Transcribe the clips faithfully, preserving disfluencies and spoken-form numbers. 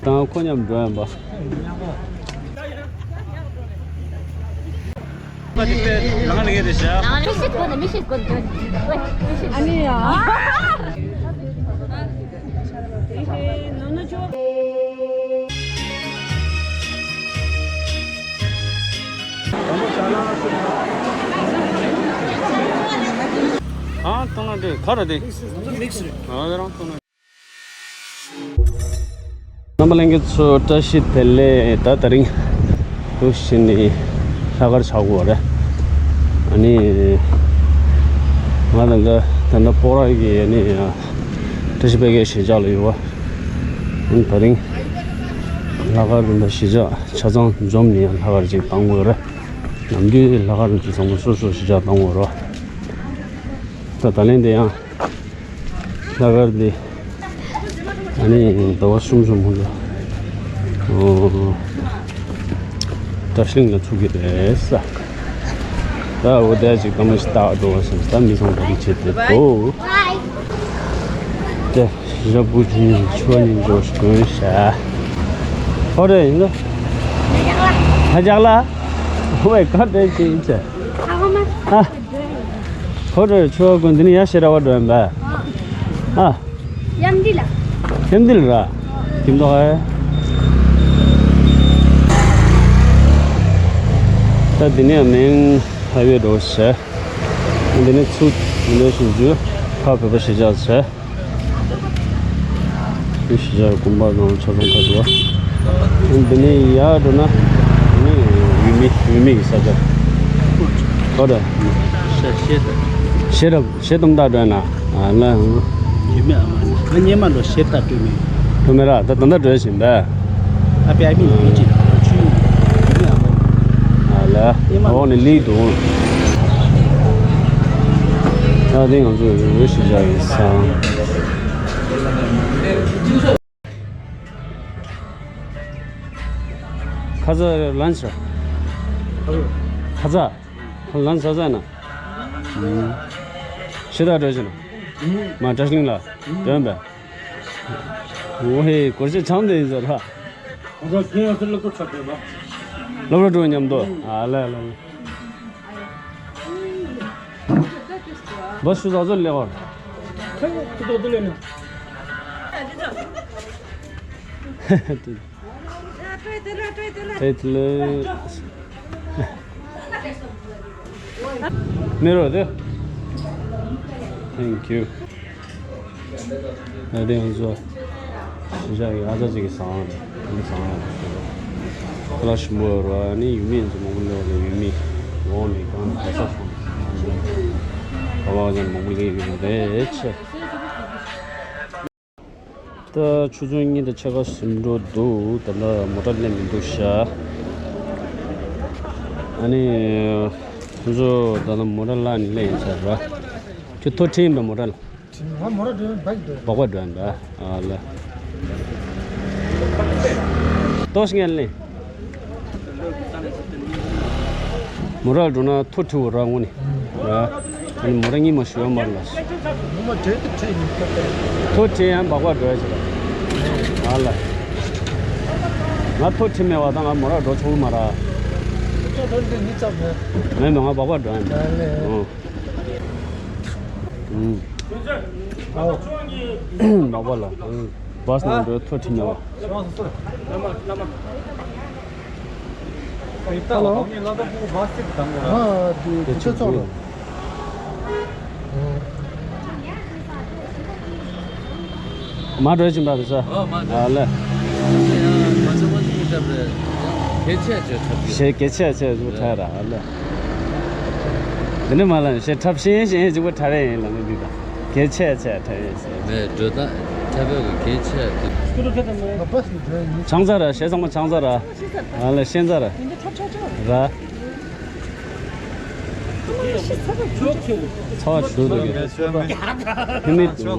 དང་ཁོ་མཉམ་འགྲོ་ཡིན་པ། ཨ་ནི་ཡ། ཨ་གཏོང་ན་འདྲེ་ག་རེ་དེ། ཨ་རང་གཏོང་ན། རྣམ་པ་ལྷན་རྒྱས་ཚོ་བཀྲ་ཤིས་བདེ་ལེགས། ད་དེ་རིང་འདུག་བཞིན་ནི་ལྷག་དཀར་ཆགས་ཡོད་རེད། ཨ་ནི་ང་དང་ག་ད་ལྟ་སྤོ་ར་གི་ཨ་ནི་བཀྲ་ཤིས་དཔལ་དགེ་གཞིས་ཆགས་ལ་ཡོད་པ། ཨ་ནི་དེ་རིང་ལྷག་དཀར་འདི་འདྲ་གཞིས་ཆགས་ཆ་ཚང་འཛོམས་ནས་ལྷག་དཀར་ཅིག་བཏང་དགོས་རེད། ནམ་རྒྱུན་ལྷག་དཀར་ཅིག་ཚང་མ་སོ་སོ་གཞིས་ཆགས་བཏང་དགོས་རེད། ད་ད་ལན་དེ་ཡང་། ལྷག་དཀར་འདི། ཨ་ནི་ཟླ་བ་གསུམ་གསུམ་ཧོན་ལ། ཨོ། བཀྲ་ཤིས་གླིང་ལ་ཚུགས་ཀྱི་རེད་ས། ད་འོ་དེ་ཅིག་གཏམ་ཞིག་བཏགས་འགྲོ་བ་བཞིན་ད་མི་ཚང་བ་རིག་བྱེད་དེ་འདུག་དེ་ཞབས་བུ་ཆུ་ཉིན་ཆུ་བ་ཉིན་འགྲོ་ཞིག་གོན་ཤ། ཧོ་རེ་ཡིན་ལ། ཧ་ཅག་ལ། ཧོ་ཝའི་གོ་ཌ་དེ་ཅི་ཡིན་ཚེ། ཨ་ཧོ་མ། ཨ། ཧོ་རེ་ཆུ་བ་གོན་འདི་ནི་ཡ་ཤེ་ར་བ་འགྲོ་ཡིན་པ། ཨ། ཡམ་འདི་ལ། ཡམ་འདི་ལ་ར། ཁྱིམ་ཐོག་ཨེ། ད་འདི་ནས་མིང་ཧ་ཝེ་འགྲོ་ཤེ། འདི་ནས་ཚུར་འདི་ནས་ཞིག་འཇུ་ཁ་བོད་པ་ཞེ་ཆགས་ཆེ། འདི་ཞེ་ཆགས་དགོན་པ་དང་ཆ་ཚང་ཁ་འགྲོ། འདི་ནས་ཡར་འགྲོ་ན་འདི་ནས་ཡུལ་མི་ཡུལ་མི་ཡི་ས་ཆ། ག་རེ། ཤེས་རབ། ཤེས་རབ། ཤེས་དམ་དག་འགྲོ་ན། ཨ་ལ། ཡུལ་མི་ཨ་མ་ང་སྙེ་མ་འགྲོ་ཤེས་ད་སྤྲོད་མི། སྤྲོད་མི་ར་ད་ད་ལྟ་འགྲོ་བཞིན་པས། ཨ་པའི་ཨ་མི་མི་ཅི་ཆུ་ཡུལ་མི་ཨ་མ། ཨ་ལ། འོག་ནས་ལིག་འདུག་ད་དེ་ང་ཚོ་རུ་ཞིག་བཞག་ཡིན་ས། ཁ་ཚ་ལན་ཆ། ཁ་ཚ། ལན་ཆ་ཚ་ན། ཤེས་ད་འགྲོ་བཞིན་ན། མ་བཀྲ་ཤིས་གླིང་ལ་འགྲོ་ཡིན་པས། འོ་ཧེ་སྒོར་གཞས་ཆང་དེ་ཡིན་ཟེར་ལ། ང་ཚོ་ཁྱེད་ཡང་སློབ་གྲྭ་ཆགས་བསྡད་པ། སློབ་གྲྭ་འགྲོ་མཉམ་དུ་ཨ་ལེ་ལེ། བ་ཤུ་ཟ་ཟོ་ལེ་བར། ཁྱེད་ཀྱི་ཏོག་ཏུ་ལེ་ནི། ཏེ་ཏེ་ལེ། མེ་རོ་དེ། Thank you. ཨ་དེ་ང་ཚོ་གཞིས་ཆགས་ཀྱི་ཨ་ཅག་ཅིག་གི་བཟང་རེད། ཨ་ནི་བཟང་རེད་ཞུ་རོགས། ཁ་ལག་ཞིམ་པོ་ཡོད་རེད། ཨ་ནི་ཡུལ་མི་ཡིན་ཚོ་མང་པོ་སླེབས་རེད། ཡུལ་མི་འོག་མི་གང་ལ་ག་ས་སོང་། ག་བ་ཅན་མང་པོ་སླེབས་ཡོད་རེད་ཆེ། ད་ཆུ་ཚོད་གཉིས་དང་ཕྱེད་ཀ་ཟིན་འགྲོ་འདུག་ད་ལྟ་མོ་ཊ་སླེབས་མི་འདུག་ཤག་ཨ་ནི་ཁོང་ཚོ་ད་ལྟ་མོ་ཊ་བརླག་ནས་སླེབས་ཡིན་ས་རེད། ཁྱོད་ཐོ་ཁྲིད་ཡིན་པས་མོ་ཊ་ལ། ང་མོ་ཊ་འགྲོ་ཡིན་བག་འགྲོ། བག་པ་འགྲོ་ཡིན་པས། ཨ་ལ། ཏོག་ངན་ལེ། མོ་ར་འགྲོ་ན་ཐོ་ཁྲི་བོ་ར་ངོ་ནི། ར། ཨ་ནི་མོ་ར་གཉིས་མ་ཞུ་བ་མར་ལ། ངོ་མ་བྲེལ་དུ་བྲེལ་ཡིན་ཐོ་ཁྲི་ཡང་བག་པ་འགྲོ་ཡ་ཞིག་ལ། ཨ་ལ། ང་ཐོ་ཁྲི་མེད་བ་དང་ང་མོ་ར་འགྲོ་ཆོག་མ་ར། ཐོ་ཁྲི་ནི་ཚབ་མེད། མེད་མེད་ང་བག་པ་འགྲོ་ཡ་མེད། ཨ་ལེ། ཨོ། ཨུམ། མག་པ་ལ། བཱས་ནང་འགྲོ་ཐོ་ཁྲི་ཉོ་བ། ཨ་དེ་ཆེ་ཚོགས་ལ། མ་འགྲོ་བཞིན་པ་རེད་ས། ཨོ་མ་འགྲོ། ཨ་ལེ། ང་ཚོ་མ་འགྲོ་ཡིན་སྟབས་རེད། གལ་ཆེ་ཆེ་ཁྲབ་ཡོད། གལ་ཆེ་ཆེ་ཆུ་ཁྲ་ར་ཨ་ལེ། འདི་ནི་མ་ལ་ཞེ་ཁྲབ་ཤེས་ཤེས་ཅིག་པོ་ཁྲ་རེ་ཡིན་ལ་མི་འདུག་ད། གལ་ཆེ་ཆེ་ཁྲ་རེ་ཟེར། མེད་འགྲོ་ད་ཁྲ་བོད་ཀྱི་གལ་ཆེ་དེ། ཆང་ས་ར་ཞེ་ཚང་མ་ཆང་ས་ར། ཨ་ལེ་ཤེས་ས་ར། ར། ཚ་བ་ཞུ་འདུག་གི། ཕི་མི་གྲོས་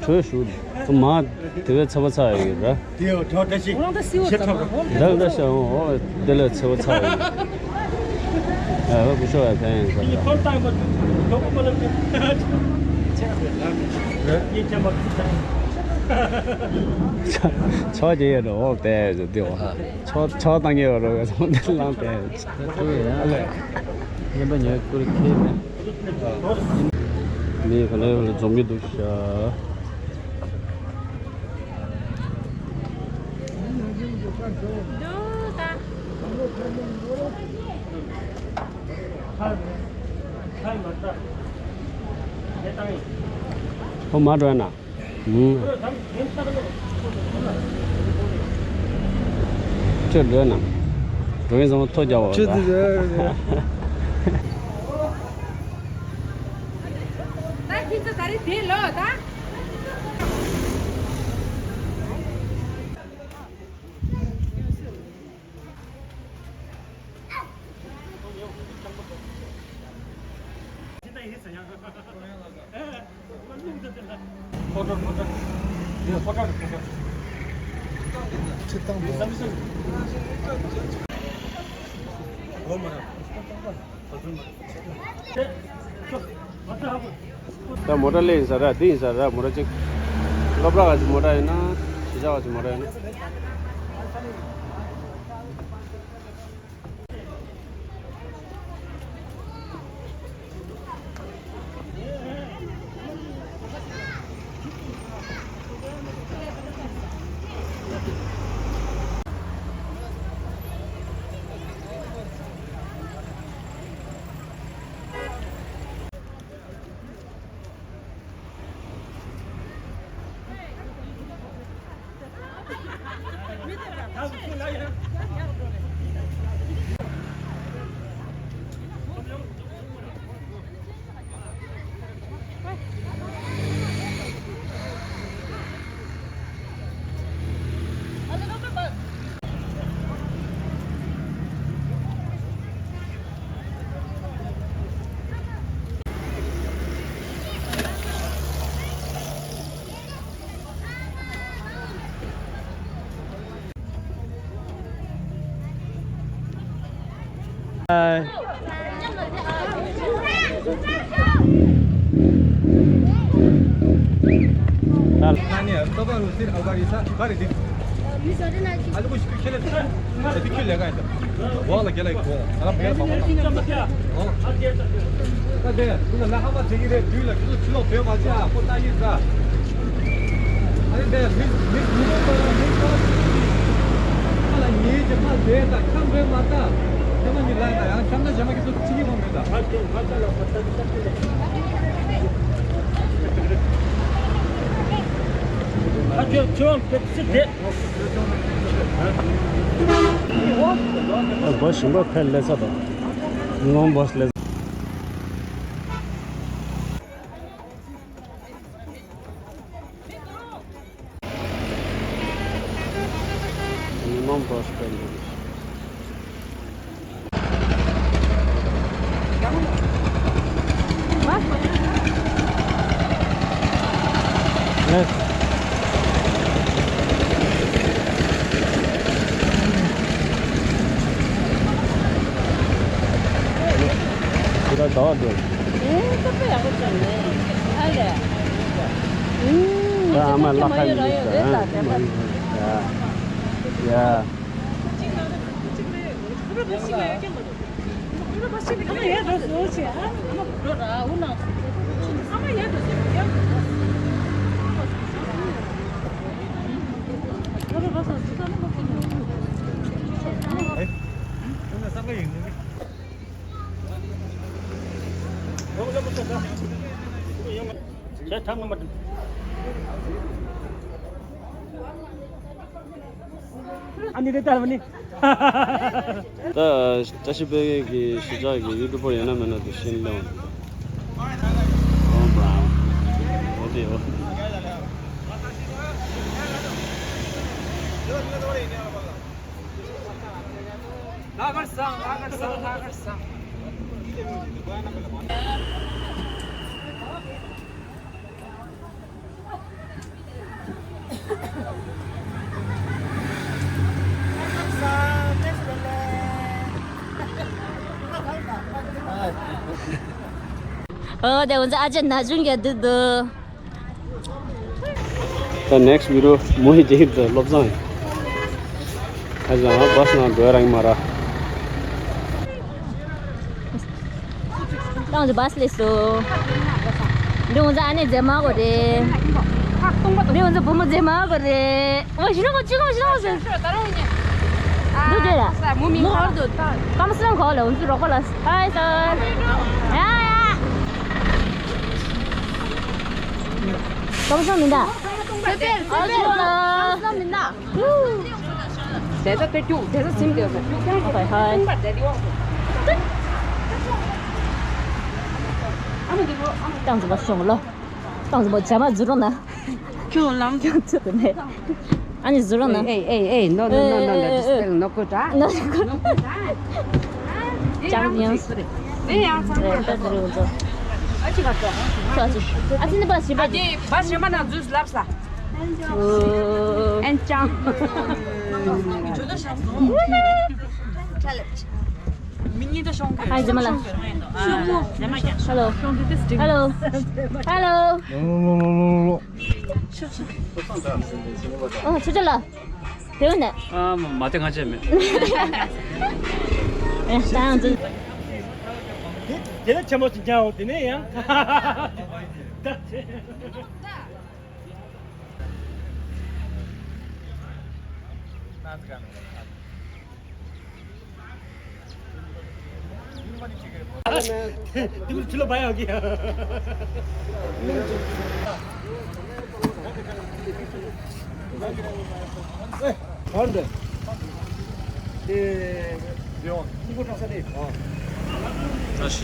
གྲོས་ཞུ་འདུག་མ། དེ་བས་ཚ་བ་ཚ་ཡོད་ར། དེའོ་ཐོག་བཀྲ་ཤིས། འོང་ད་སིའོ་ཞེ་ཁྲོག་ད་འདྲ་ཤ་འོ་དེ་ལས་ཚེ་བ་ཚ་ཡོད། ཨ་བ་བུ་ཤོག་ཡ་ཕན་ཡིན་ས། ཡིན་ཁོར་ཏང་མ་ཐུབ་ཁོ་མ་ལབ་ཀྱི། ཆེ་ཁ་བས་ལ་ཡིན་ཁྱེད་མ་ཐུབ་ད། ཆོག་ཆོག་ཅེས་ཡོད་འགྲོ་འོ་དེ་ཟེར་དེ་འོ། ཆོག་ཆོག་བཏང་གི་ཡོད་འགྲོ་ཟེར་དེ་བླངས་ཏེ། ཨ་ལས། ཉན་པ་ཉོས་ཀུར་ཁེ་མེད། ནི་ག་ལེ་ག་ལེ་འཛོམས་ཀྱི་འདུག་ཤག་ཁོ་མ་འགྲོ་ན། ཨུམ། ཁྱོད་འགྲོ་ན། འགྲོ་ཡིན་བསམ་ཐོ་རྒྱག་པ། ཁྱོད་འདི་རེད། ད་ཁྱེད་ཚོ་ད་རེས་དེ་ལོ་ད། ད་མོ་ཊ་ལས་ཡིན་ས་ར་འདི་ཡིན་ས་ར། མོ་ཊ་གཅིག་སློབ་གྲྭ་བ་ཅིག་མོ་ཊ་ཡིན་ན། གཞིས་ཆགས་བ་ཅིག་མོ་ཊ་ཡིན་ན། ཨ་ཁྱོད་ཁྱོད་ཁྱོད་ཚིག་དེ། ཨ་སྒོ་ཞིམ་པོ་ཕལ་ལེ་ས་དང་། ནོམ་སྒོ་ལེ་ས། ནོམ་སྒོ་ཕལ་ལེ་ས། ཨ་མ་ལག་ཁ་ཡིན་ཟེར། ཡ། ཡ། ཨ་ནི་རེད་ད་ལ་མ་ནི། ད་བཀྲ་ཤིས་དཔལ་སྒེར་གྱི་གཞིས་ཆགས་ཀྱི་ཡུ་ཊུ་པར་ཡོད་ན་མེད་ན་དེ་ཤེས་ལེ་འོང་། ཨོ་བྲའོན། ཨོ་དེ་ཨོ། ཨོ་དེ་ང་ཚོ་ཨ་ཅག་ན་ཆུང་ག་འདུག་འདུག The next video མོ་ཡི་རྗེས་ཀྱི་བློ་བཟང་ཡིན། ཨ་ཅག་ང་བཱས་ནང་འགྲོ་ཡ་རང་མ་ར། ཏང་ཅི་བཱས་སླེབས་སོང་། འདི་ང་ཚོ་ཨ་ནེ་མཛེས་མ་གོ་རེད། འདི་ང་ཚོ་བུ་མོ་མཛེས་མ་གོ་རེད། ཨོ་ཞི་ལོ་གོ་ཅི་གོ་ཞི་ལོ་གོ་ཟེར། འདུག་འདྲ་ར། མོ་ཧོར་དུ་ད། ཀམ་སི་ལམ་གོ་ལ་འུ་ཚོ་རོགས་པ་ལ། ཧའི་སར། ཡ་ཡ། ཀམ་སི་ལམ་མི་འདའ། ཨོ་ཞི་ལོ། ཀམ་སི་ལམ་མི་འདའ། དེ་ཚོ་དེ་རྒྱུག་དེ་ཚོ་སིམ་དེ་ཚོ་རྒྱུག་ཀྱང་ཧོ་ཧོ། སྟོང་པར་དེ་དེ་འོང་། ཨ་མ་འདི་གོ་ཨ་མ། ཏང་ཙི་པ་ཤོང་ལོ། ཏང་ཙི་པ་ཇ་མ་ཟུར་རོ་ན། ཁྱོད་ལམ་ཁྱོད་ཚོད་དུ་ནས། ཨ་ནི་ཟུར་རོ་ན། ཨེ་ཨེ་ཨེ་ནོ་ནོ་ནོ་ནོ་ནོ། ཨེ་ཨེ་ཨེ་ཨེ། ནོ་ཀོ་ཏྲ། ནོ་ཀོ་ཏྲ། ཅང་ཡང་། ཨེ་ཡང་ཚང་མ་ད་དེ་རུ་འཛོ། ཨ་ཅི་ག་ཏོ། ཁྱོད་ཨ་ཅི། ཨ་ཅི་ནི་པ་ཞིབ་པ། ཨ་ཅི་པ་ཞིབ་པ་ན་འཛུལ་ལབ་ས། ཨན་ཅང་། Hi, Jamala. Hello. Hello. Hello. ཨོ་ཆུ་ཆུ་ལ། དེ་བས་ནས། ཨ་མ་དེ་ང་ཆད་མེད། ཨེ་ད་ཡང་འཛུལ། དེ་ལ་ཆེན་མོ་ཅིག་རྒྱག་འོང་དེ་ནས་ཡང་། ད་གཞིས་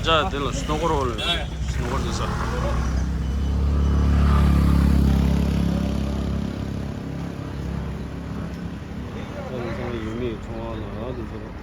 ཆགས་དེ་ལ་སྣོ་ཀོར་འོ་ལེ། སྣོ་ཀོར་དེ་ས། ད་ལོ་ཚང་ཡུལ་མིའི་ཚོང་བ་ལ་རག་ཏུ་འཛུལ།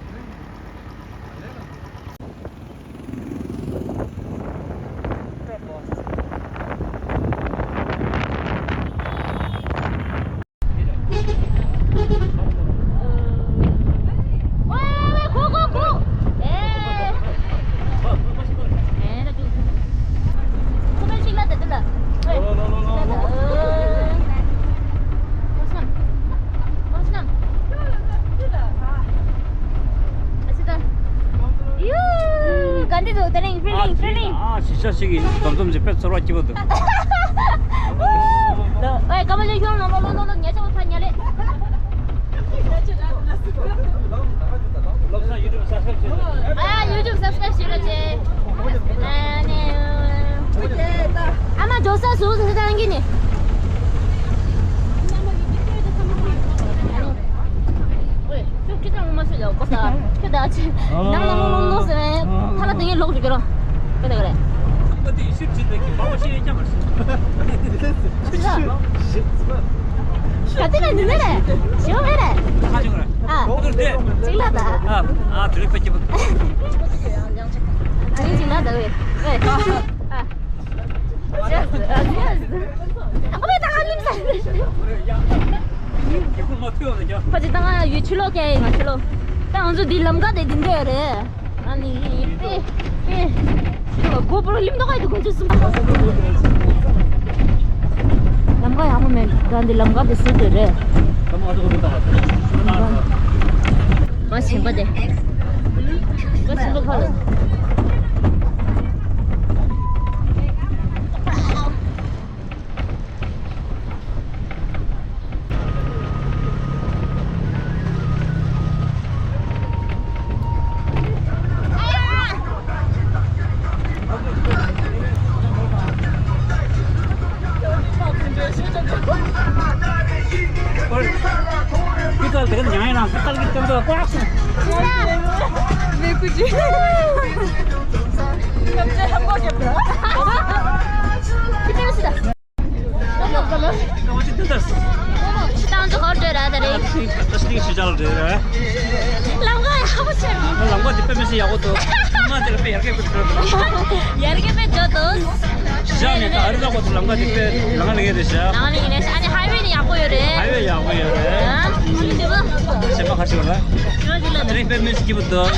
ག་འདྲ་འདུག་དེ་རིང་ཕི་ལིང་ཕི་ལིང་། ཨ་ཤི་ཤ་ཞིག་གིས་འཛོམས་འཛོམས་ཀྱི་དཔེ་ཚོར་བ་སྐྱིད་པོ་འདུག་ཨོའི་ཀ་མ་ལོ་ཤོང་ལོ་ལོ་ལོ་ལོ་ཉ་ཆ་བ་ཕ་ཉ་ལེ། ཨ་ཡུ་ཊུབ་སབ་སི་ཀ་རེབ་བྱེད་རོགས་བྱེད། ཨ་མ་ཇོ་ས་སུ་སུ་ཏང་གི་ནི། ཁྱོད་ཁྱི་ཚང་མ་སུ་ཡོད་གོ་ས། ཁྱོད་ད་ཅི་ནང་ལ་མོ་མོ་མོ་ཟེར་བས་ཐ་ལ་དེ་ངས་ལོག་འཇུག་གི་རོ། ཁྱོད་ད་ག་རེད། ག་དེ་ན་འདི་ནས་རེད། ཞོ་མེད་རེད། ཨ། ཅིག་ལ་ད། ཨ་ཨ་དེ་རིགས་པ་སྐྱིད་པོ། ཨ་ནི་ཅིག་ལ་ད་ཝེ་ཝེ། ཨ། ཨ་ཝེ་ད་ཧ་ལིམ་ས། ཁོ་ཅི་ད་ང་ཡུལ་ཕྱི་ལོགས་སྐྱེལ་ཡིན་ང་ཕྱི་ལོགས། ད་ང་ཚོ་འདི་ལམ་ཁ་དེ་འདི་འདྲ་རེད། ཨ་ནི་པེ་པེ། གོ་པོ་རོ་ལིམ་ཏོག་ཨེ་འདུག་གོ་ཚོད་གསུམ། ལམ་ཁ་ཡག་པོ་མེད་ད་འདི་ལམ་ཁ་དེ་སུ་དེ་རེད། མ་ཆེན་པ་དེ། མ་ཆེན་པ་ཁ་ལ། ཏང་ཙི་ཧོར་འདྲ་ར་ད་རེད། ལམ་ཁ་ཡག་པོ་ཆེ། ལམ་ཁ་དེ་དཔེ་མི་སྲིད་ཡག་པོ་འདུག་ལམ་ཁ་དེ་དཔེ་ཡར་རྒྱས་དཔེ་འགྲོ། ཡར་རྒྱས་དཔེ་འགྲོ་འདུག་ཤར་ནས་ད་ཨ་རི་ས་གོ་ལམ་ཁ་དེ་དཔེ་ལམ་ཁ་ལེགས་རེད་ཤག་ལམ་ཁ་ལེགས་རེད་ཤག་ཨ་ནི་ཧའི་ཝེ་ནི་ཡག་པོ་ཡོད་རེད། ཧའི་ཝེ་ཡག་པོ་ཡོད་རེད། ཨ་ནི་དེ་བ། ཞེ་མ་ཁ་ཤི་བ་ལ། ཁྱོད་ཀྱི་ལ་ད་རེད་དཔེ་མི་སྲིད་སྐྱིད་པོ་འདུག་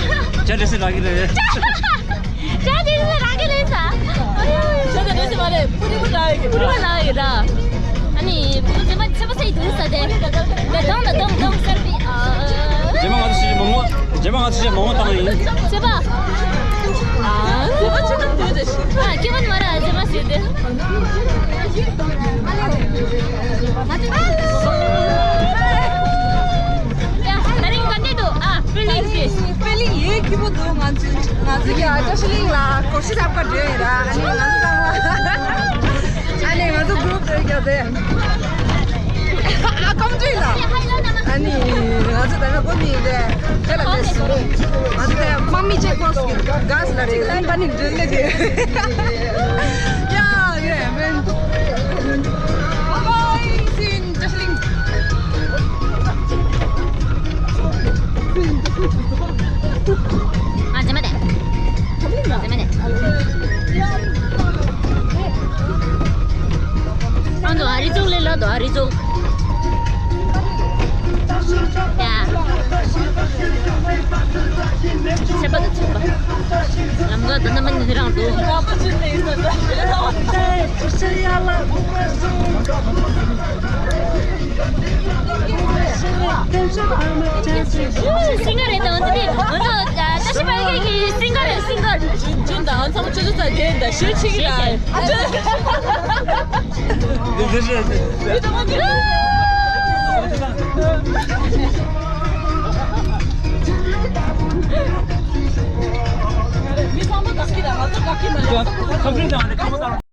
ཇ་འདྲ་སེ་རག་གི་རེད། ཇ་འདྲ་སེ་རག་གི་རེད་ས། ཇ་འདྲ་སེ་མ་རེད། པུ་རི་པུ་རག་གི་རེད། པུ་རི་པུ་རག་གི་རེད། ཨ་ནི་པུ་རི་ཙི་མ་ཆ་ རེད་པ། ང་ཚོ་ཆེས་མང་པོ་བཏང་ཡིན། ཚེ་པ། ཨ། ཚེ་པ་ཆེ་ན་དུས་རེད། ཨ། ཁྱེད་མ་མ་ར་ཚེ་པ་ཟེར་ཏེ། ཡ། ད་རིང་ག་འདྲ་འདུག་ཨ། ཕི་ལིང་ཟེར། ཕི་ལིང་ཡོད་སྐྱིད་པོ་འདུག་ང་ཚོ་ང་ཚོ་གི་ཨ་ཅག་ཤི་ལིང་ལ་སྐོར་ཞིག་ལབ་ཀ་འགྲོ་ཡིན་ར། ཨ་ནི་ང་ཚོ་ཚང་མ། ཨ་ནི་ང་ཚོ་གུ་རུབ་དེར་རྒྱབ་སྟེ། ཨ་ཀམ་ཀྲི་ལ། ཨ་ནི་ང་ཚོ་ད་ནི་གོ་ནི་རེད། དེ་ལ་ལས་སུ། ང་ཚོ་དེ་དམག་མི་ཆེ་ཀོ་སི་གི་གཱས་ལ་རེད། ལན་པ་ནི་འདྲི་ལེ་དེ། ཡ་ཡ་མེན། Bye bye. See you in Darjeeling. ང་རྗེས་མ་དེ། རྗེས་མ་དེ། ཨ་འདུག་ཨ་རི་ཚོགས་ལས་ལ་འདུག་ཨ་རི་ཚོགས། ཡ། ཆད་པ་དང་ཆད་པ། ལམ་ཁ་འདི་ན་མི་འདི་རང་འདུག་སིང་གར་རེད་དང་འདི་ནི་ང་ཚོ་ད་ཤི་པ་གི་སིང་གར་རེད། སིང་གར། ཅུན་དང་ཚང་ཆུ་ཚོད་ཚ་དེ་འདྲ་ཤོད་ཆི་གི་ད། འདི་འདི་རེད། མི་ཚང་མ་དགའ་གི་ད། ང་ཚོ་དགའ་གི་མ་རེད། ཁམ་ཁུ་དང་ཁམ་བུ་དང་།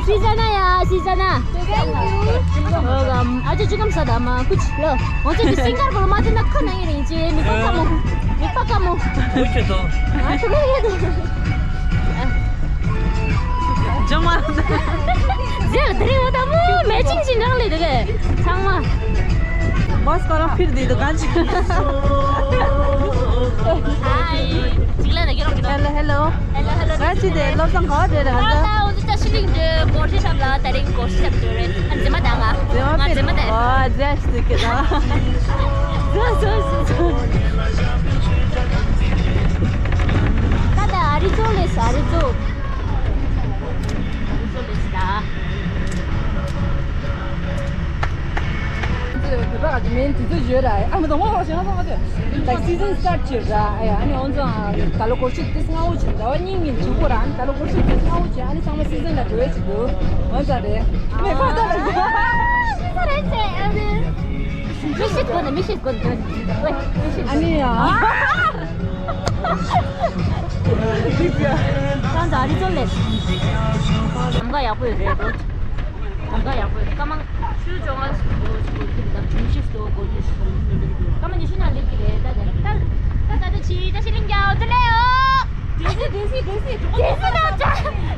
ཤི་ཟ་ན་ཡ། ཤི་ཟ་ན། ཨ་ཅོ་ཅི་གམ་ས་ད་མ་ཀུ་ཆི་ལོ། ང་ཚོ་གི་སིང་གར་གོ་ལ་མ་དེ་ན་ཁ་ན་ཡི་རིང་ཅེ་མི་པ་ཀ་མོ། མི་པ་ཀ་མོ། ཨ་ཅོ་ལོ་ཡ་དེ། ཇོ་མ། ཟེར་དེ་རིང་འོ་ད་མོ་མེ་ཆིང་ཆིང་རང་ལས་དེ་གས་ཚང་མ། བོས་ཁོ་རང་ཕིར་དེ་དུ་གང་ཅིག Hi. ཅིག་ལ་ན་གེ་རོང་གེ་རོང་། Hello, hello. Hello, hello. ང་ཅི་དེ་སློབ་སྦྱོང་ག་བ་འདྲ་རེད། ཨ་ད་འོ་ད་ཤི་ལིང་དེ་སྐོར་ཞིག་ཤབ་ལ་ད་རིང་སྐོར་ཞིག་ཤབ་དེ་རེད། ཨ་འཛེམ་མ་ད་ང་ང་འཛེམ་མ་ད། ཨ་ཛེས་དུ་གེ་ད། ད་ད་ཨ་རི་ཚོ་ལས་ཨ་རི་ཚོ། ཨ་རི་ཚོ་ལས་ད། དེ་བ་ག་མིན་དུས་ཚོད་ཡོད་ར། ཨ་མི་དང་ངོ་ཤེས་ན་ཚང་མ་དེ། Like season start བྱེད་ར། ཨ་ཡ་ཨ་ནི་ཨོན་ཙང་ད་ལོ་སྐོར་ཞིག་དེ་སྔ་བོ་བྱེད། ཟླ་བ་གཉིས་གཉིས་བྱེད་དགོས་ར། ཨ་ནི་ད་ལོ་སྐོར་ཞིག་དེ་སྔ་བོ་བྱེད། ཨ་ནི་ཚང་མ་season ལ་འགྲོ་ཡས་བྱེད་དགོས། ཨོན་ཙང་རེད། མི་ཁ་ད་ལ་ཤི་ས་རེད་ཟེར། ཨ་ནི་མི་ཤི་དགོས་ན་མི་ཤི་དགོས་ན་ཨ་ནི་ཡ། ད་ད་རི་ཚོ་ལས། ལམ་ཁ་ཡག་པོ་ཡོད་རེད་འགྲོ། ལམ་ཁ་ཡག་པོ་ཡོད་རེད། སྐར་མ་ཆུ་བཅོ་ལྔ་ཞིག་འགྲོ་ཞིག་འགྲོ་གི་རེད། ད་ཉི་ཤུ་ཞིག་འགྲོ་དགོས་ཀྱི་རེད། སྐར་མ་ཉི་ཤུ་ནང་སླེབས་ཀྱི་རེད། ད་ད་ད་ད་ད་ད་ཕྱི་ད་ཕྱི་གླིང་རྒྱག་འོ་ད་ལས་འོ། དེ་སི་དེ་སི་དེ་སི་དེ་སི་ད་ད་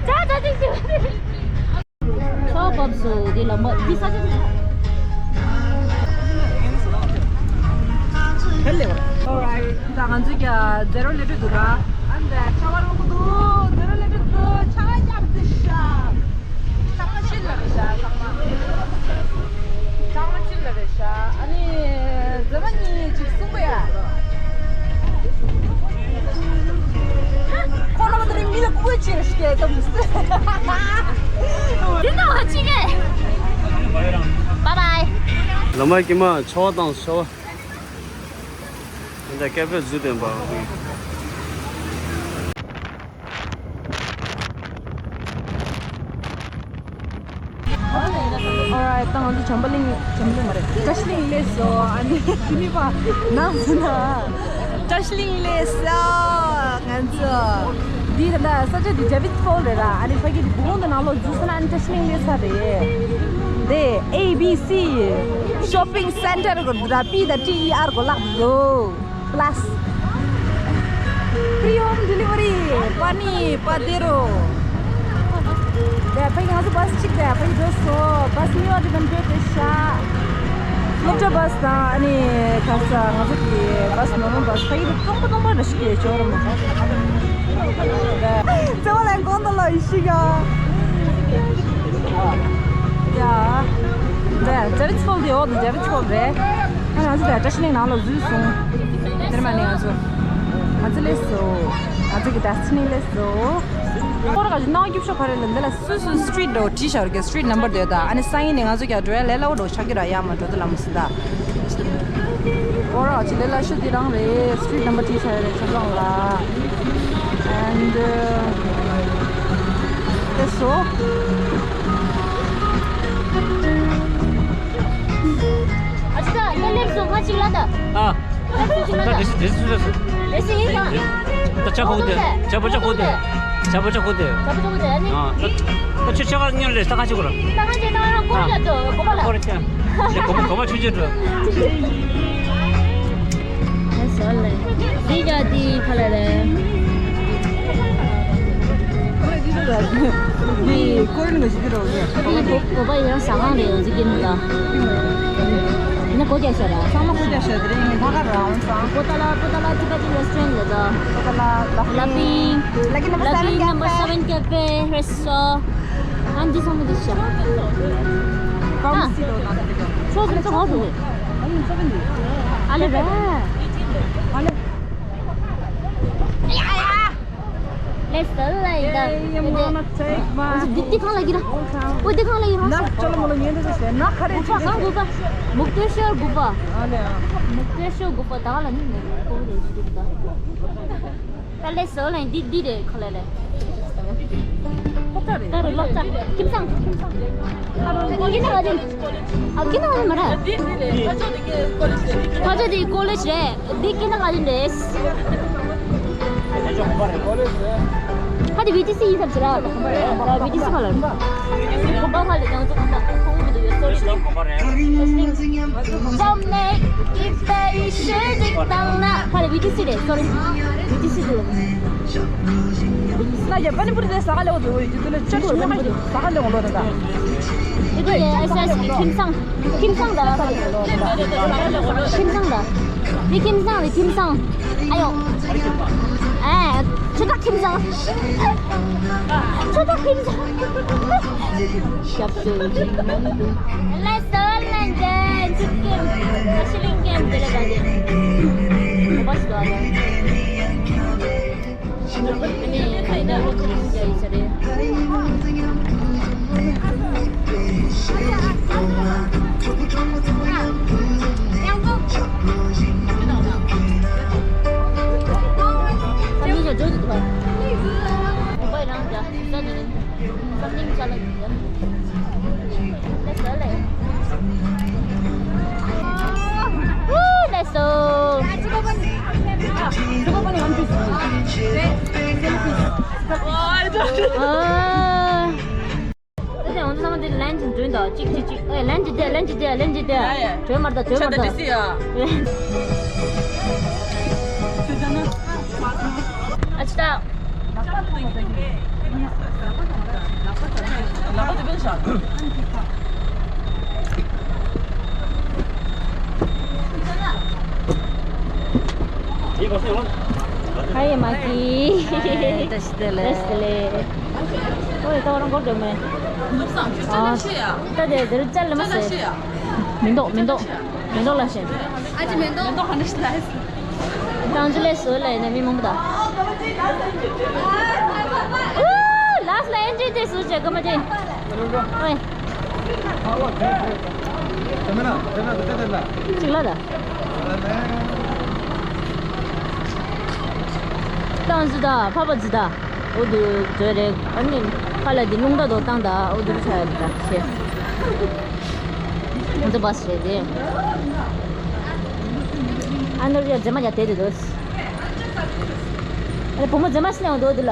ད་ད་ད་ད། ཚོགས་བབས་སུ་འདི་ལ་མ་འདི་ས་ཆ་འདི། Alright. ད་ང་ཚོ་ག་ཛེ་རོ་ལེ་ཊི་འདུག་ག་ཨ་འདི་ཆར་པ་རླུང་འདུག་ཛེ་རོ་ལེ་ཊི་འདུག་ཆར་པ་རྒྱབ་འདི་ཤ། ཚང་མ་ཕྱིར་ལ་རེད་ཤ། ཚང་མ། ཚང་མ་ཕྱིར་ལ་རེད་ཤ། ཨ་ནི་མཛེས་མ་གཉིས་ཅིག་གསུང་གི་ཡ། ཁོ་རང་དེ་རིང་མི་ལ་སྐུ་ངོ་ཅིག་རེད་ཤ་ཀྱེ་ཙམ་ཟེར། འདི་ནང་ལ་ཅི་གེ། Bye bye. ལ་མ་ཀི་མ་ཆོ་དང་ཆོ། འདི་སྐད་ཕེབས་བཟོས་དོན་པ། Alright. ད་ང་ཚོ་བྱམས་པ་གླིང་། བྱམས་པ་གླིང་མ་རེད། བཀྲ་ཤིས་གླིང་སླེབས་སོང་། ཨ་ནི་ཁྱིམ་མི་པ་ནང་སོང་ན། བཀྲ་ཤིས་གླིང་སླེབས་སོང་། ང་ཚོ། འདི་ད་ལྟ་ས་ཆ་འདི་ཇེ་ཝི་སི་ཕོལ་རེད་ལ། ཨ་ནི་ཕ་གི་འདི་བུ་གུང་དུ་ནང་ལོགས་འཛུལ་སོང་ན་ཨ་ནི་བཀྲ་ཤིས་གླིང་སླེབས་ས་རེད། འདི་ཨེ་བི་སི་ཤོ་པིང་སེན་ཊར་གོ་ར། པི་དང་ཊི་ཨི་ཨར་གོ་ལགས་འདུག་ལ། ཕི་རི་ཧོམ་ཌི་ལི་ཝ་རི་པ་ནི་པ་དེ་རོ། དེ་ཕ་གི་ང་ཚོ་བྷ་སི་གཅིག་དེ་ཕ་གི་འགྲོ་སོང་། བྷ་སི་གཉིས་པ་དེ་དང་འགྲོ་དེ་ཤ། སློབ་གྲྭ་བྷ་སི་དང་ཨ་ནི་ག་ས་ང་ཚོ་གི་བྷ་སི་ནོར་མལ་བྷ་སི། ཕ་གི་དེ་སྟོང་པ་སྟོང་པ་འདྲ་ཞིག་གི་ཅོ་ར་མ། བརྩེ་བ་ལ་གོང་དུ་ལ་ཡི་ཤི་ག་ཡ། དེ་ཇེ་ཝི་སི་ཕོལ་དེ་འོག་ཏུ་ཇེ་ཝི་སི་ཕོལ་རེད། ཨ་ང་ཚོ་དེ་བཀྲ་ཤིས་གླིང་ནང་ལ་འཛུལ་སོང་། དེར་མ་ནི་ང་ཚོ་ང་ཚོ་སླེབས་སོང་། ང་ཚོ་གི་བཀྲ་ཤིས་གླིང་སླེབས་སོང་། ཁོ་ར་ག་ཅིག་སྣང་སྐྱིད་ཤོག་ག་རེ་ལ་འདི་ལ་སུད་སུད་སི་ཊི་རིཊ་འདྲ་བོ་བྲིས་བཞག་རེད། སི་ཊི་རིཊ་ནམ་བར་དེ་ད། ཨ་ནི་སང་ཉིན་ནས་ང་ཚོ་ཀྱང་འགྲོ་ཡ་ལས་སླ་བོ་འདྲ་བོ་ཆགས་ཀྱི་ར། ཡ་མ་འགྲོ་དུ་ལ་མ་སི་ད། ཨོ་ར་ཅི་ལས་ལ་ཤུ་དེ་རང་རེད། སི་ཊི་རིཊ་ནམ་བར་བྲིས་བཞག་རེད་ཆ་ཚང་ལ། ཨེན་ཌི་དེ་སོ། ཨ་ཅི་ད་ཡ་སླེབས་སོང་། ཁ་ཅིག་ལ་ད། ཨ། ད་དེ་སི་དེ་སི་སུ་རེད། དེ་སི་ཡིན་ཀྱང་། ད་ཆ་ཁོག་དེ་ཆ་པོ་ཆ་ཁོག་དེ་ཆ་པོ་ཆ་ཁོག་དེ། ཆ་པོ་ཆ་ཁོག་དེ་ཨ་ནི། ཨ་ད་ད་ཆ་ཆ་ག་ཉར་ལས་ད་ག་ཆ་ཁོག་ར། ད་ག་ཆ་ད་ར་ཁོག་ཡ་དོ་གོ་པ་ལ། ཁོག་ར་ཆ། དེ་གོ་པ་གོ་པ་ཆུ་ཆུ་འགྲོ། ཨེ་སོ་ལེ། འདི་ག་དེ་ཁ་ལ་རེད། འདི་ཀོ་རི་ནི་ག་ཞིག་རོ། འདི་གོ་པ་ཡང་ཟ་ཁང་རེད། འོ་ཟི་གིན་ལ། ཡིན་ན་སྒོ་རྒྱག་ཤག་ར། ཚང་མ་སྒོ་རྒྱག་ཤག་དེ་རིང་ནི་ལྷག་ག་རང་ཚང་། པོ་ཏ་ལ་པོ་ཏ་ལ་ཊི་བེ་ཊན་རེ་སི་ཊོ་རེན་ཊི་ལ་ད། པོ་ཏ་ལ་ལ་ཕིང་། ལ་ཕིང་། ལ་ཕིང་ནམ་བར་སེ་བེན་ཀེ་ཕེ་རེ་སོ། ཨ་འདི་ཚང་མ་འདི་ཤག་ཨ། ཕར་མ་སི་ལོ་ན་ད་དེ་ག་ཕྱོགས་སུ་ཚོ་ཧོ་དུ། ཨ་ལེ་རེད། ཨ་ལེ། Let's go like that. འདི་འདི་གང་ལ་གི་ར། འོ་འདི་གང་ལ་གི་ར། ན་ཅོ་ལ་མོ་ལ་ཉན་འདུག་ཟེར་ན་ཁ་རེ་གུ་པ་གང་གུ་པ། མུག་ཏོ་ཤོར་གུ་པ། ཨ་ལེ་ཨ། མུག་ཏོ་ཤོར་གུ་པ་ད་ལ་ནི་ནི་ཀོ་རེ་ཞུ་ད། ད་Let's go like འདི་འདི་རེད་ཁ་ལ་ལེ། ད་རུ་ལོག་ཙ་ཁྱིམ་ཚང་ཁྱིམ་ཚང་། ཨ་རུ་འདི་ནི་ང་ཨ་ཀི་ན་མ་ར། ཁ་ཆོ་དེ་ཀོ་ལེཇ་རེད། འདི་ཀི་ན་ག་ཡིན་རེད། ཁ་དེ་བི་ཏི་སི་ཡིན་ས་ཟེར་ར། བི་ཏི་སི་ཁ་ལ། ཁོང་ཁ་ལ་ཡང་ཚོ་ཁ་ཁོང་མི་འདུག་ཡོད་སོ་རི། ཁ་ལ་བི་ཏི་སི་རེད་སོ་རི། བི་ཏི་སི་དུ། ང་ཡ་པ་ནི་པུ་རི་དེ་ཟ་ག་ལེ་འོ་དེ་འོ་ཡོད་དུ་ལ་ཆ་ཆུ་མ་ཟ་ག་ལེ་འོ་ལོ་ད་ད། ཨེ་ཨེ་ཨེ་ཁྱིམ་ཚང་ཁྱིམ་ཚང་ད་ཁྱིམ་ཚང་ད། འདི་ཁྱིམ་ཚང་རེད་ཁྱིམ་ཚང་། ཨ་ཡོ། ཨེ་ཆུ་ཁ་ཁྱིམ་ཚང་། ཆུ་ཁ་ཁྱིམ་ཚང་། ཞབས་ཞུ་ལས་སོ་ལ་འདི་ཆུ་ཁྱིམ་ཤི་ལིང་ཁྱིམ་དེ་ལ་ད་དེ། གོ་པ་ཞིག་ཨ་ལ། Let's go. ཨ། ད་དེ་ང་ཚོ་ཚང་མ་དེ་ལན་ཅིག་འདོན་དང་གཅིག་གཅིག་གཅིག་ཨེ་ལན་ཅིག་དེ་ལན་ཅིག་དེ་ལན་ཅིག་དེ། ཡ་ཡ། གྲོས་མར་དང་གྲོས་མར་དང་། ཨ་ཅི་ད། ཧའི་མ་ཀི། བཀྲ་ཤིས་བདེ་ལེགས། བཀྲ་ཤིས་བདེ་ལེགས། ཨོ་ད་རང་སྐོར་འགྲོ་མེད། ཨ་ད་དེ་དེར་བཅར་ལ་མ་ཟེར། མི་འདུག་མི་འདུག་མི་འདུག་ལ་ཞེན། ཨ་ཅི་མི་འདུག་ཏང་ཅི་ལས་སུ་ལས་ནས་མི་མང་པོ་དང་། ཨུ་ལགས་ལ་ཨེན་ཏྲི་དེ་སུ་བྱེད་གི་མ་དེ། ཨོའི། གཅིག་ལ་ད། ཏང་ཅི་ད་ཕ་པ་ཅི་ད། འོ་དུ་བཟོས་རེད། ཨ་ནི་ཁ་ལ་འདི་རླུང་རྟ་དོ་བཏང་ད་འོ་དུ་རུ་ཆ་ཡ་འདི་ད་ཤེས། ང་ཚོ་བ་སི་རེད་དེ། ཨ་ནོར་ཡ་རྫི་མ་ཡ་དེ་དེ་དོ། ཨ་ནི་བུ་མོ་རྫི་མ་སི་ནས་འོང་དོ་དུ་ལ།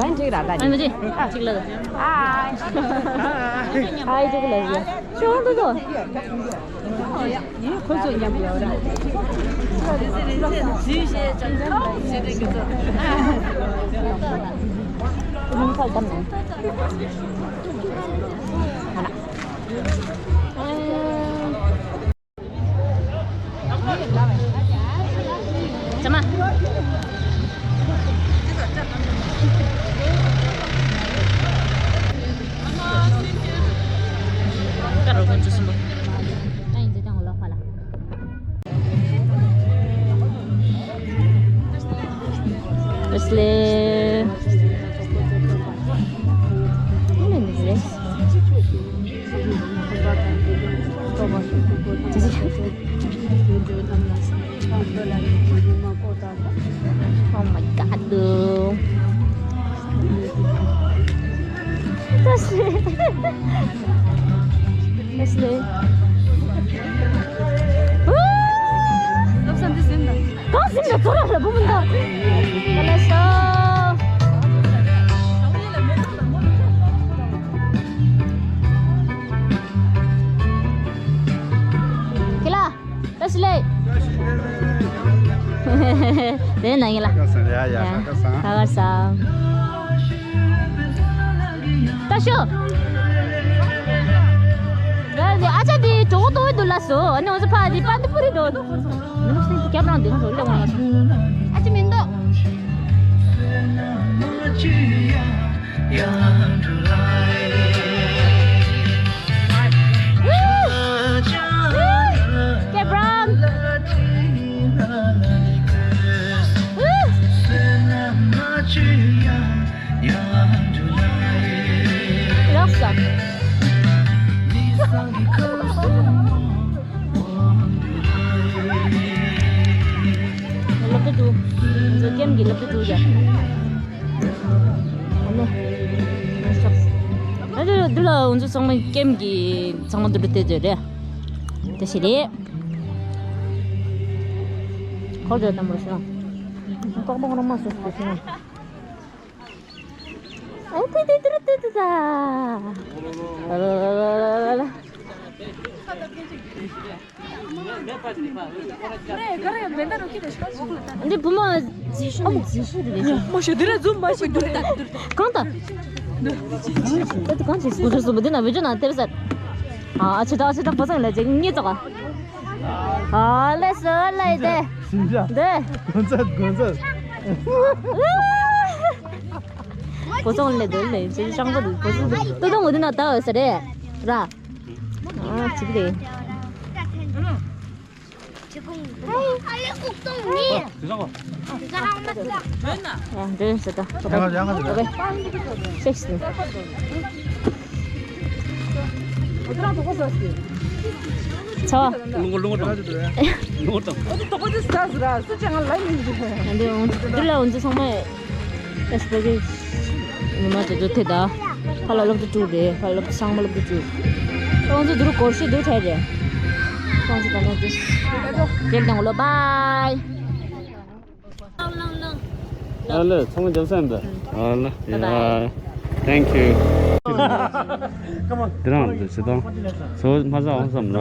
ལན་གཅིག་ལ། ཨ་ཅིག་ལ། ཁོ་ཚོ་མཉམ་དུ་ཡོད་ར། Ashley. Oh my God, dude. Ashley. Ashley. གང་ཟིན་པའི་ཚོར་བ་ལ་བུ་མི་འདུག་ཀ་ལ་ཤོ། ཁྱི་ལ། བཀྲ་ཤིས་བདེ་ལེགས། དེ་ན་ཡིན་ལ། ཡ་ཡ། ཡ། ཁ་ཁ་སང་། ད་ཤོ། ཨ་ཅག་དེ་གྲོགས་ཏོ་འདུག་ལ་སོ། ཨ་ནི་འོ་ཚོ་ཕ་དེ་པན་དི་པུ་རི་འགྲོ། མི་ནུ་སེང་གེ་རང་དེ་ཚོ་ལེགས་འོང་ལ་སོ། ཨ་ཅག་མི་འདུག Kebran. Roxa. སློབ་གྲྭ་དུ། ང་ཚོ་ཀེམ་གྱི་སློབ་གྲྭ་དུ་ཡ། ཨ་ནི། ཨ་ནི། འདི་ལ་ང་ཚོ་ཚང་མ་ཀེམ་གྱི་ཚང་མ་འདུ་འགྲོ་དེ་དེ་རེད། དེ་ཞིག་རེད། ཁོ་ཚོ་དམ་པོ་ཤོག་ཀོག་པོ་རང་མ་སོ་སོ་ཤོག་ཨ་ཏི་ཏི་ཏི་རུ་ཏི་ཏི་ཏ། ལ་ལ་ལ། འདི་བུ་མོ་རྗེས་ཤུལ་རྗེས་ཤུལ་རེད། མ་ཤོད་འདི་ར་འཛུམ་མ་ཤོད་འདུག་ད། གང་ལྟ། ད་དེ་གང་བྱེད་སུ་འདུག་སུ་འདུག་འདི་ན་བེད་སྤྱོད་ན་དེབ་ཟེར། ཨ་ཆེ་ད་ཆེ་ད་བུ་ཚང་ལ་ཅིག་གཉིས་ཙོག་ཨ་ལེ་སོ་ལེ་དེ། ཞིང་ཆ། འདི། དགོན་ཚད་དགོན་ཚད། བུ་ཚང་ལ་དེ་ལས་ཅིག་ཅང་པོ་འདུག་བུ་ཚང་འདུག་ཏུ་ཏུ་ངོ་འདི་ན་ད་འོ་ས་རེད། ར། ཨ་ཅིག་རེད། ཚ་བ། ལུང་ལུང་དང་ལུང་དང་། འདི་ལ་འོན་ཚུལ་ཚང་མ། ཨེ་སྤེ་ར་གི་ཉི་མ་དེ་ཚོ་དེ་ད་ཧ་ལ་སློབ་གྲྭ་དྲུག་རེད། ཧ་ལ་སློབ་གྲྭ་ཚང་མ་སློབ་གྲྭ་དྲུག་ཁོང་ཚོ་དུ་རུ་སྐོར་ཞིག་དུ་ཁྲལ་རེད། ཁོང་ཚོ་ད་ནང་དུ་དེ་དང་ལོ་བའི། ཨ་ལེ་ཚང་མ་རྒྱབ་ས་ཡིན་པས། ཨ་ལེ། Bye bye. Yeah. Thank you. འདི་རང་འདི་ཚེ་དང་ཚོ་མ་ཟ་འོང་བསམ་ལ།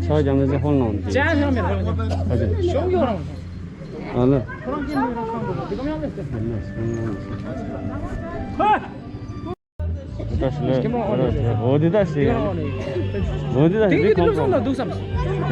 ཚ་རྒྱབ་ནས་ཚེ་ཧོན་ལོང་འདི། ཨ་ལེ། འོ་དེ་ད་ཞིག་འོ་དེ་ད་ཞིག་འོ་དེ་ད་ཞིག་འདི་གང་གང་།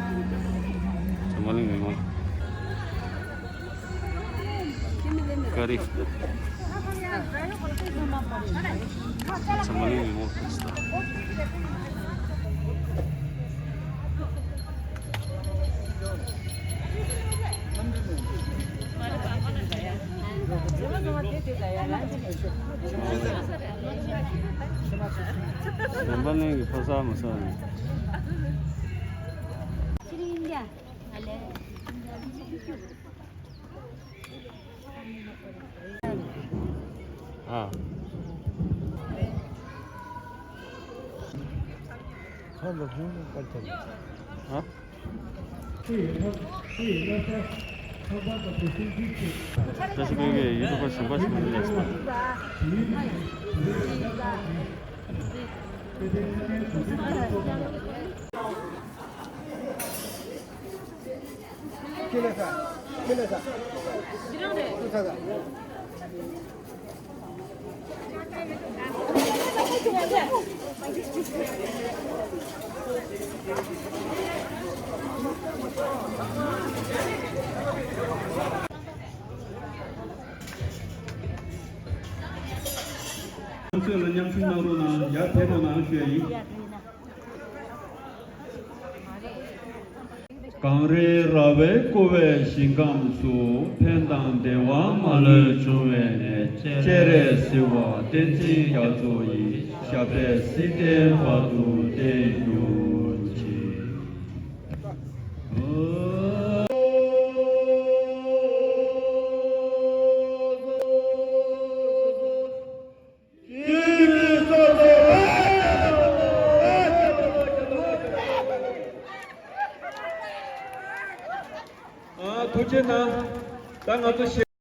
འཛམ་བུ་གླིང་མི་མང་། ཀ་རི། འཛམ་བུ་གླིང་མི་མང་ཕེབས་སོང་། འཛམ་བུ་གླིང་གི་ཕོ་གསར་མོ་གསར་ནས། ཨ། ཨ། བཀྲ་ཤིས་སྒང་གའི་ཡུ་ཊུབ་པར་གཞན་པ་ཞིག་མ་ནི་ལས་སོང་། ཁོང་ཚོས་ལ་མཉམ་ཞུགས་གནང་རོགས་གནང་། ཡར་ཕེབས་རོགས་གནང་ཞུ་ཡ་ཡིན། གངས་རིའི་ར་བས་བསྐོར་བའི་ཞིང་ཁམས་སུ། ཕན་དང་བདེ་བ་མ་ལུས་འབྱུང་བའི་གནས། སྤྱན་རས་གཟིགས་དབང་བསྟན་འཛིན་རྒྱ་མཚོ་ཡི། ཞབས་པད་སྲིད་མཐའི་བར་དུ་བརྟན་གྱུར་ཅིག། ཐུགས་རྗེ་གནང་། ད་ང་ཚོ་ཞེ།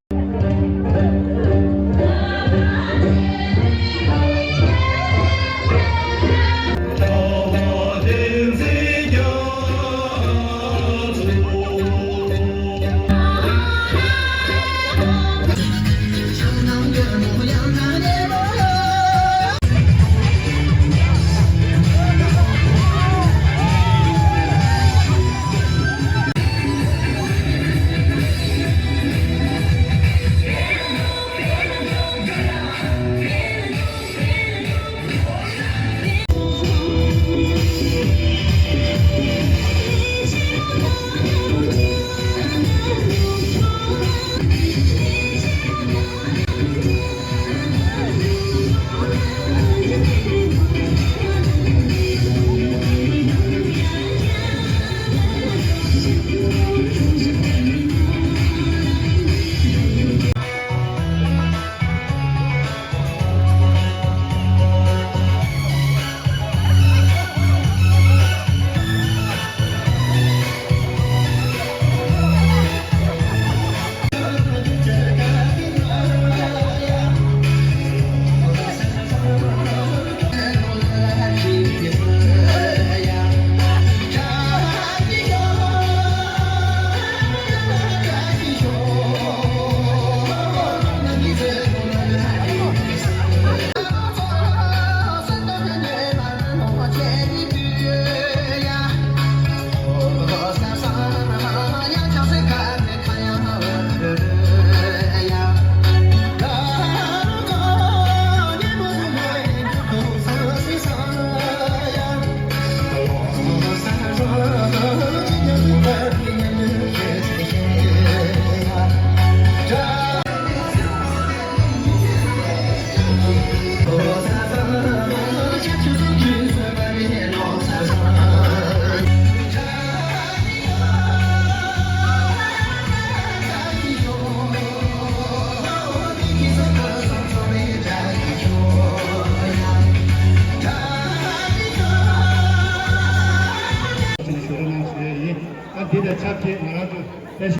ཞུ་རོགས་གནང་ཞུ་ཡས་ཡིན། ད་འདི་དང་ཆབས་ཅིག་ང་རང་ཚོ་ད་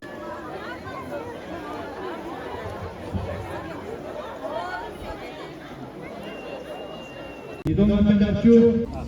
ཉིས་སྟོང་ལྔ་བཅུ་ང་བཅུ།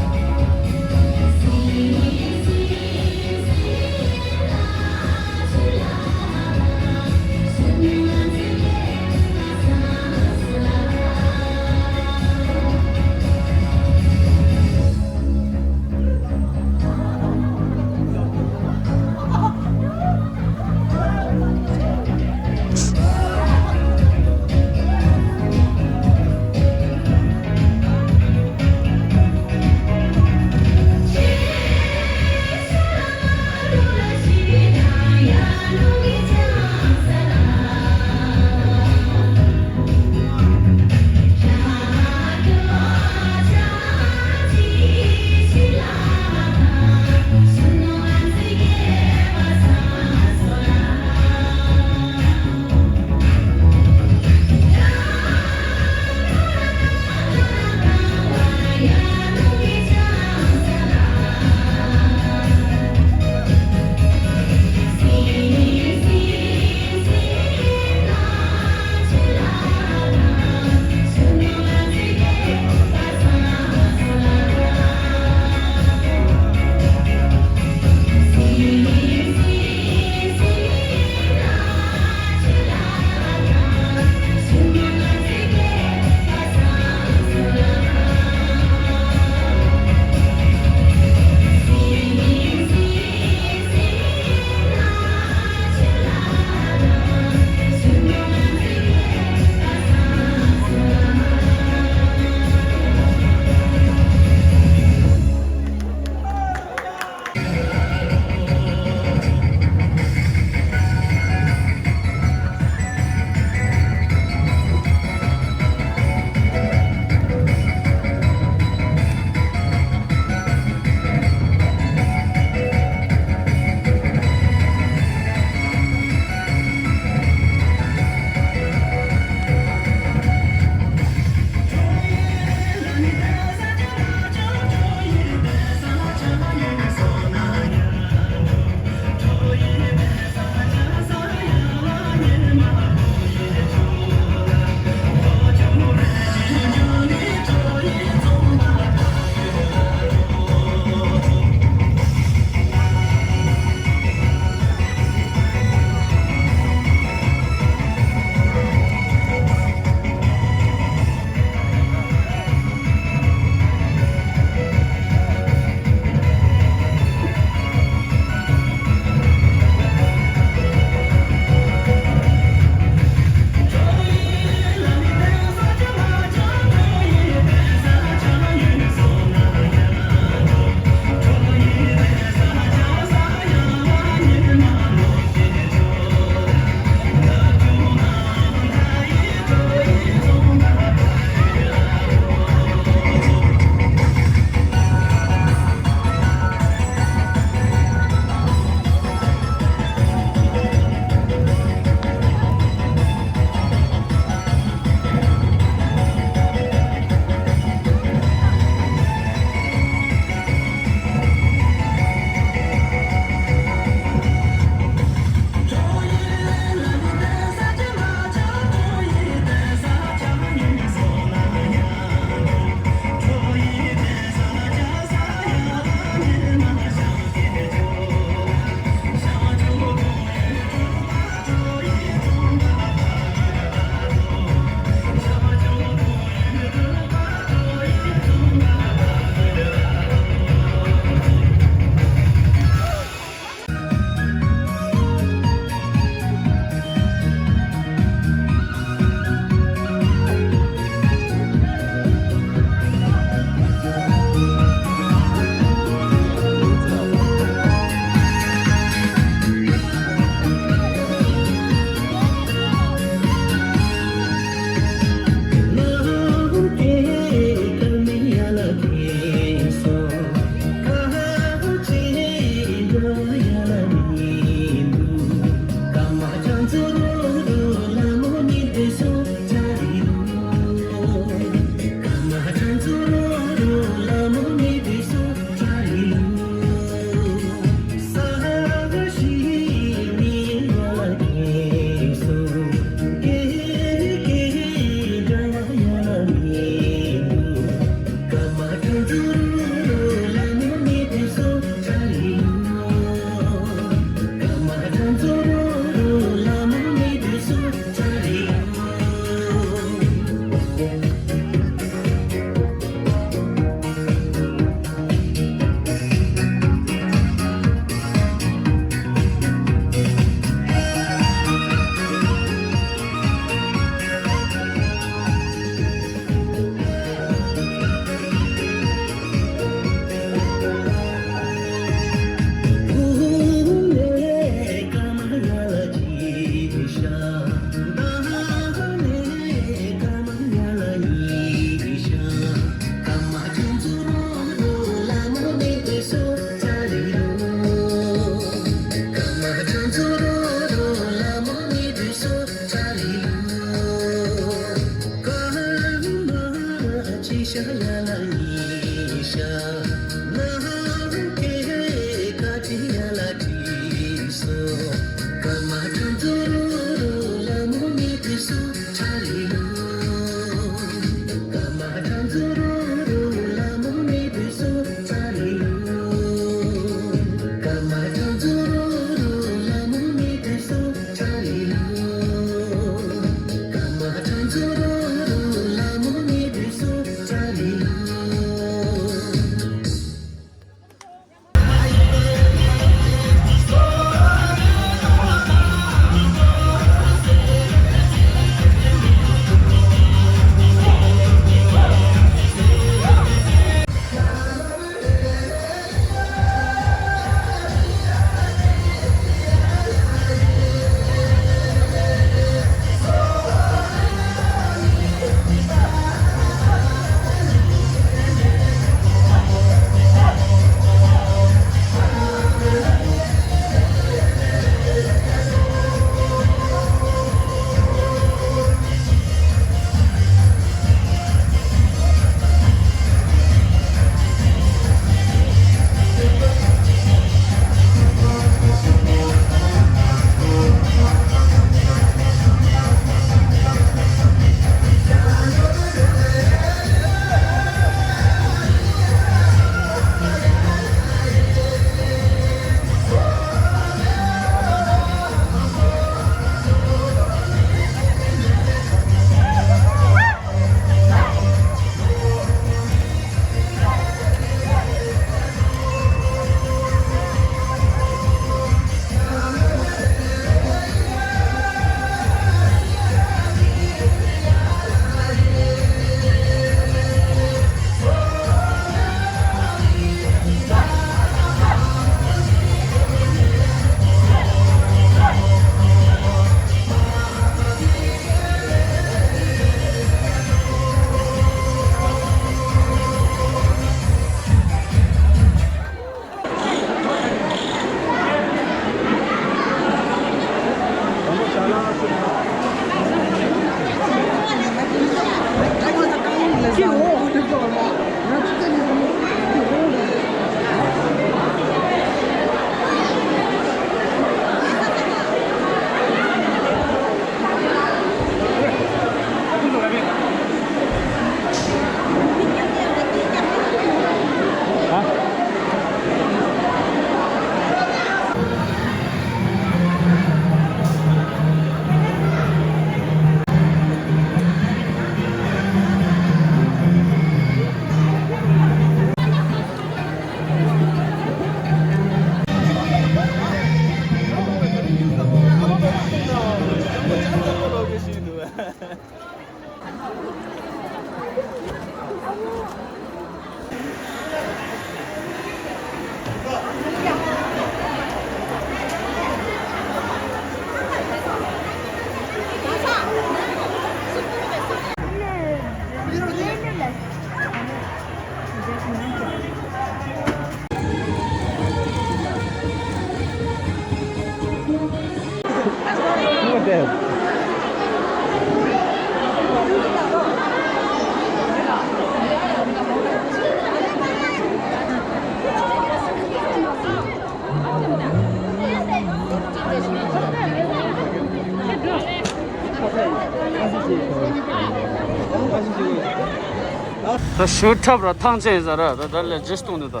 ད་ཞུ་ཐབས་ར་ཐང་ཆད་ཟ་ར་ད་ད་ལས་ཇི་སྟོང་དུ་ད།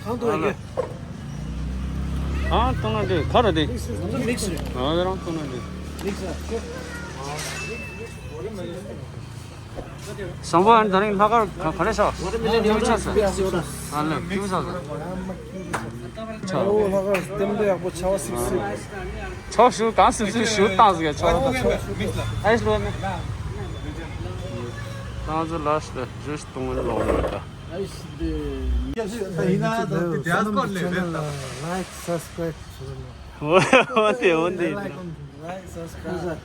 གང་དུ་ཡོད། གང་གཏོང་ན་འདི་ག་ར་འདི། མིག་སི་རེད། ཨ་རང་གཏོང་ན་འདི། མིག་སི་རེད། བཟང་པོ་ཨ་ནི་ད་རིང་ལྷག་དཀར་ག་ག་རེ་ཤག་ཀིའུ་ཆགས་སོང་། ཨ་ལེ་ཀིའུ་ཆགས་སོང་། ཆགས། ཨོ་ལྷག་དཀར་ལྟད་མོ་ཡག་པོ་ཆར་པ་སིབ་སིབ། ཆར་ཞུ་གང་སིབ་སིབ་ཞུ་བཏང་ཟིག་ཆར་པ་ཨ་ཡིས་ལོ་ནི། ཏང་ཙུ་ལ་ཤི་ཏེ་ཇུས་གཏོང་ལོང་ལོང་ད། ཨ་ཡིས་ཏེ། ཡིན་ན་ད་དེ་ཨ་སྐོར་ལས་རེད་ད། Like, subscribe. འོ་དེ་འོ་དེ། Like, subscribe.